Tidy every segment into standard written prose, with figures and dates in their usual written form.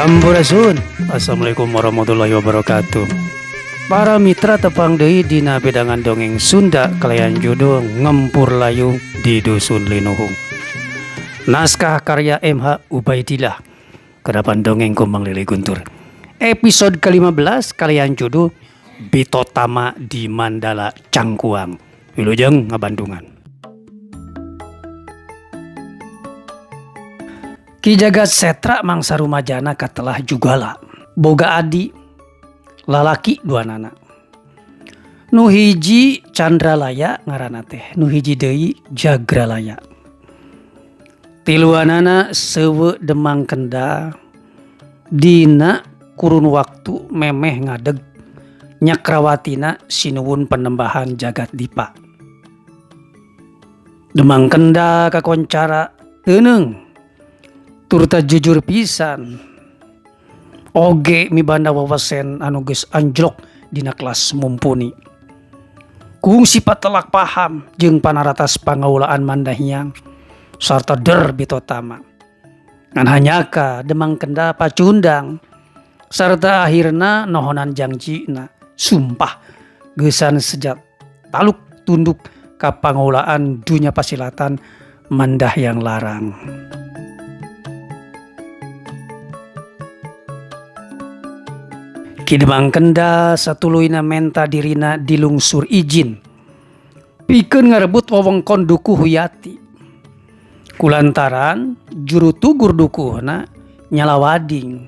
Sampurasun. Assalamualaikum warahmatullahi wabarakatuh. Para mitra, tepang deui dina bedangan dongeng Sunda kalayan judul Ngempur Layung di Dusun Linuhung. Naskah karya MH Ubaidillah. Kadapan dongeng Kumbang Lili Guntur. Episode ke-15 kalayan judul Bitotama di Mandala Cangkuang. Wilujeng ngabandungan. Ki Jagat Setra mangsa rumajana katelah Jugala. Boga adi lalaki dua nana. Nu hiji Candralaya ngaranna teh, nu hiji deui Jagralaya. Tiluanana sewe Demang Kendal dina kurun waktu memeh ngadeg nyakrawatina sinuwun Panembahan Jagat Dipa. Demang Kendal kakoncara teuneung turta jujur pisan. Oge mibanda wawasen anu geus anjlok dina kelas mumpuni. Kungsi patelak paham jeung panaratas pangaulaan Mandahyang sarta der bitotama. Ngan hanyaka Demang Kendal pacundang sarta akhirna nohonan jangjina sumpah geusan sejak taluk tunduk ka pangaulaan dunya pasilatan Mandahyang Larang. Ki Demang Kendal satuluyna menta dirina dilungsur izin pikeun ngarebut wewengkon Dukuh Huyati. Kulantaran juru tugur dukuhna nyalawading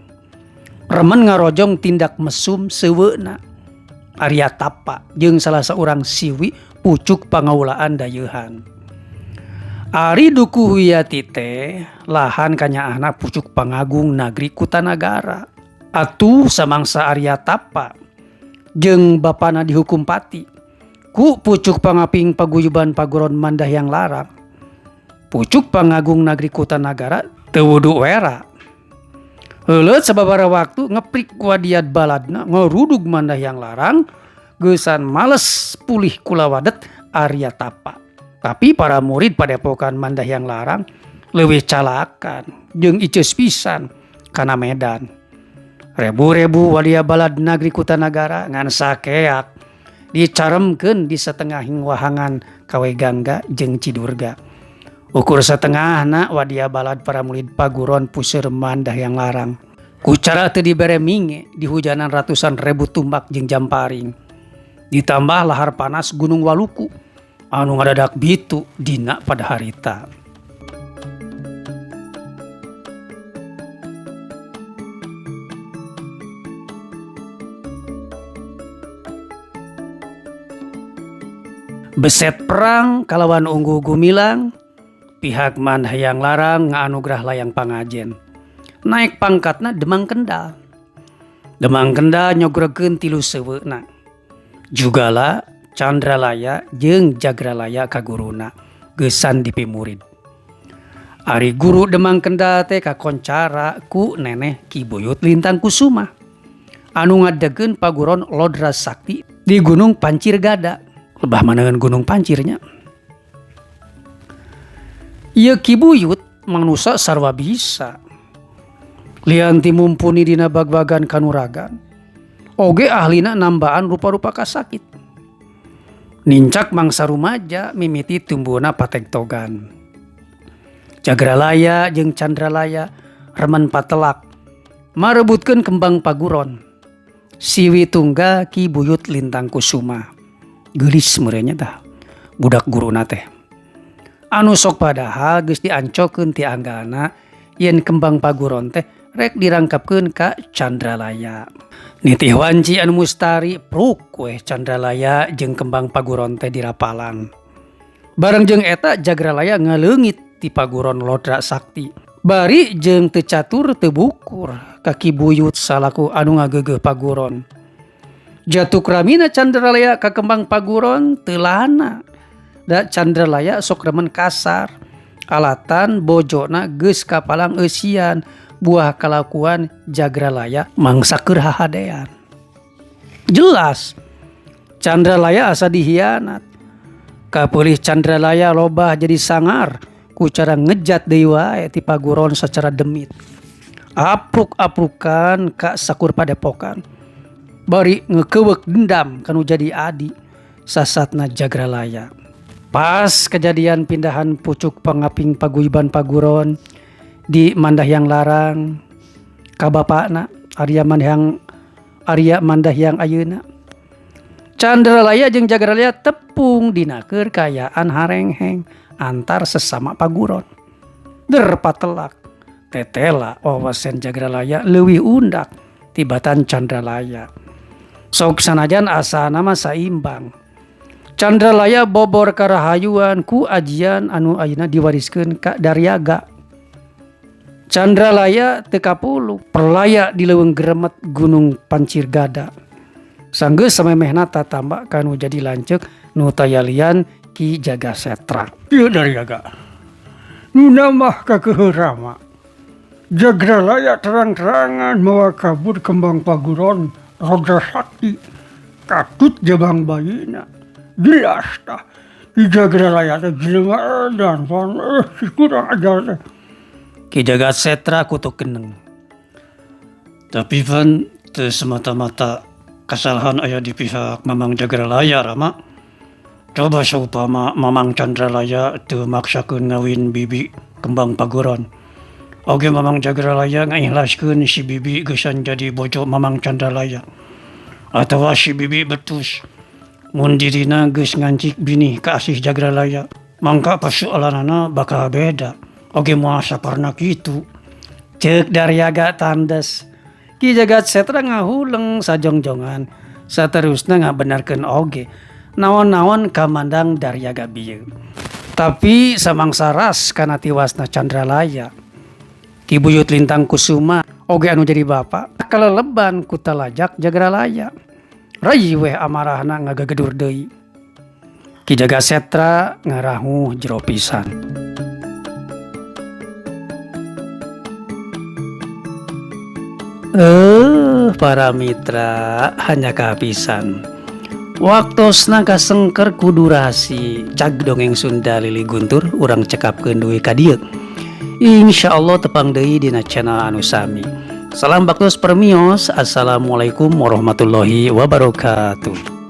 remen ngarojong tindak mesum seuweuna Arya Tapa jeung salah saurang siwi pucuk pangaulaan dayeuhan. Ari Dukuh Huyati teh lahan kanyaahna pucuk pangagung nagri Kutanagara. Atuh samangsa Arya Tapa jeung bapana dihukum pati ku pucuk pangaping paguyuban paguron Mandahyang Larang. Pucuk pangagung nagri Kutanagara teu wudu wera. Heuleut sababaraha waktu ngeprik wadiat baladna ngarudug Mandahyang Larang geusan males pulih kulawadet Arya Tapa. Tapi para murid padepokan Mandahyang Larang leuwih calakan jeung iceus pisan kana medan. Rebu-rebu walia balad nagri Kutanagara ngan sakeak dicaremkeun di setengahing wahangan Kawegangga jeung Cidurga. Ukur setengahna wadia balad para murid paguron puseur Mandahyang Larang. Kucara teu dibere minge di hujanan ratusan ribu tumbak jeung jamparing. Ditambah lahar panas Gunung Waluku anu ngadadak bitu dina pada harita. Beset perang kalawan unggul gumilang, pihak Mandahyang Larang ngaanugrah layang pangajen. Naik pangkatna Demang Kendal. Demang Kendal nyogregeun tilu seuweuna. Jugala, Candralaya jeung Jagralaya ka guruna geusan dipimurid. Ari guru Demang Kendal teh kakoncara ku neneh Ki Buyut Lintang Kusuma anu ngadegeun paguron Lodra Sakti di Gunung Pancir Gada. Lebah maneun Gunung Pancirnya. Ieu Ki Buyut manusa sarwa bisa. Lian ti mumpuni dina bagbagan kanuragan, oge ahlina nambaan rupa-rupa kasakit. Nincak mangsa rumaja mimiti tumbuhna pategtogan. Jagralaya jeung Candralaya remen patelak marebutkeun kembang paguron. Siwi tunggal Ki Buyut Lintang Kusuma. Geulis meureunnya tah budak guruna teh. Anu sok padahal geus diancokeun ti anggana yen kembang paguron teh rek dirangkapkeun ka Candralaya. Nitih wanci anu mustari pruk weh Candralaya jeung kembang paguron teh dirapalan. Bareng jeung eta Jagralaya ngaleungit ti paguron Lodra Sakti. Bari jeung teu catur teu bukur ka Ki Buyut salaku anu ngageugeuh paguron. Jatuk ramina Candralaya ka kembang paguron teu lana. Da Candralaya sok remen kasar Alatan bojona geus kapalang eusian buah kalakuan Jagralaya mangsa keur hahadean. Jelas Candralaya asa dihianat. Kapeulih Candralaya lobah jadi sangar ku cara ngejat deui wae ti paguron sacara demit. Apruk-aprukan ka sakur padepokan. Bari ngekeuweuk dendam kanu jadi adi sasatna Jagralaya. Pas kejadian pindahan pucuk pangaping paguyuban paguron di Mandahyang Larang ka bapakna Arya Mandahyang Arya Mandahyang ayeuna. Candralaya jeung Jagralaya tepung dina keur kaayaan harengheng antar sesama paguron. Der patelak tetela wawasen Jagralaya leuwih undak tibatan Candralaya. Sok sanajan asana mah saimbang. Candralaya bobor karahayuan ku ajian anu ayeuna diwariskeun ka Daryaga. Candralaya teu kapuluk perlaya di leuweung geremet Gunung Pancir Gada. Sanggeus samemehna tatamba kanu jadi lanceuk nu tayalian Ki Jaga Setra. Ieu Daryaga. Nu nambah kakeuheuh Rama. Jagralaya terang-terangan mawa kabur kembang paguron Roda Sakti katut jabang bayina. Jelas tah Ki Jagralaya teh jelema edan pan si kurang ajar teh. Ki Jaga Setra kutu keneng. Tapi pan teu semata-mata kasalahan aya di pihak Mamang Jagralaya Rama. Coba saupama Mamang Candralaya teu maksakeun ngawin bibi kembang paguron. Oge Mamang Jagralaya ngaihlaskeun si bibi geusan jadi bojo Mamang Candralaya. Atawa si bibi betus mun dirina geus ngancik binih ka asih Jagralaya. Mangka persoalanana bakal beda. Oge moal saparna kitu. Ceuk Daryaga tandes. Ki Jagat Setra ngahuleng sajongjongan. Saterusna ngabenarkeun oge. Naon-naon kamandang Daryaga bieu. Tapi samangsa ras kana tiwasna Candralaya. Ki Buyut Lintang Kusuma oge anu jadi bapa kaleleban ku talajak Jagralaya. Rai weh amarahna ngagagedur deui. Ki Jagat Setra ngarahuh jero pisan. Para mitra hanya kehabisan. Waktosna kasengker ku durasi cag dongeng Sunda Lili Guntur urang cekapkeun dugi ka dieu. Insyaallah tepang deui dina channel anu sami. Salam baktos permios. Assalamualaikum warahmatullahi wabarakatuh.